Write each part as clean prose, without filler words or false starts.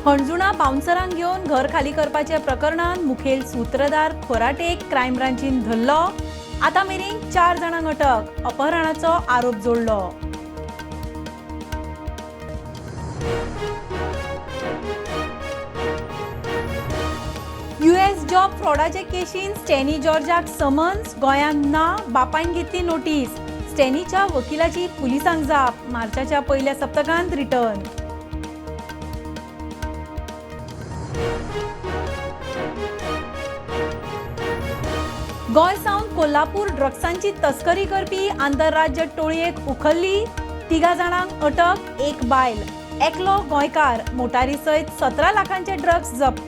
हणजुणा बाउन्सरांक घेवन घर खाली करपाच्या प्रकरणांत मुखेल सूत्रधार खोराटेक क्रायम ब्रांचीन धरलो. आतां मेरेन 4 जाणांक अटक, अपहरणाचो आरोप जोडलो. यूएस जॉब फ्रॉडाचे केशीन स्टॅनी जॉर्जाक समन्स, गोंयांत ना, बापायन घेतली नोटीस. स्टॅनीच्या वकिलाची पुलिसांक जाप, मार्चाच्या पयल्या सप्तकांत रिटर्न. गोंय सावन कोल्हापूर ड्रग्सांची तस्करी करपी आंतरराज्य टोळयेक उखल्ली, 3 जाणांक अटक, 1 बायल, एकलो गोंयकार, मोटारी सयत 17 लाखांचे ड्रग्स जप्त.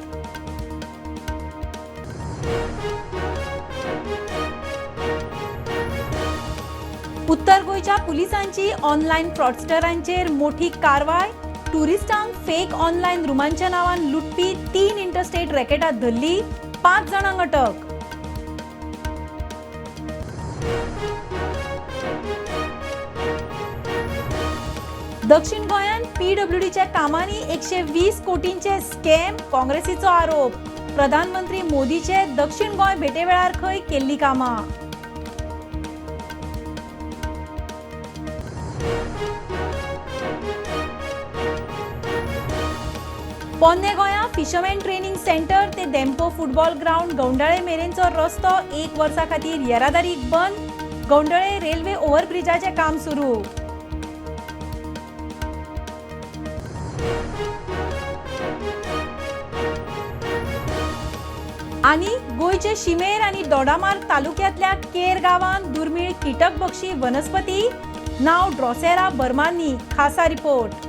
उत्तर गोंयच्या पुलिसांची ऑनलायन फ्रॉडस्टरांचेर मोठी कारवाय, टुरिस्टांक फेक ऑनलायन रुमांच्या नांवान लुटपी 3 इंटरस्टेट रॅकेटां धरली, 5 जाणांक अटक. दक्षिण गोंयांत पीडब्ल्यूडीच्या कामांनी 120 कोटींचे स्कॅम, काँग्रेसीचो आरोप. प्रधानमंत्री मोदीचे दक्षिण गोंय भेटे वेळार खंय केल्ली कामां. पोन्ने गोंया फिशरमॅन ट्रेनिंग सेंटर ते धेंपो फुटबॉल ग्रावंड गौंडाळे मेरेनचो रस्तो 1 वर्सा खातीर येरादारीक बंद. गौंडाळे रेल्वे ओव्हरब्रिजाचें काम सुरू. आनी गोंयचे शिमेर आनी दोडामार्ग तालुक्यांतल्या केर गांवांत दुर्मीळ कीटकभक्षी वनस्पती, नांव ड्रोसेरा बर्मानी, खासा रिपोर्ट.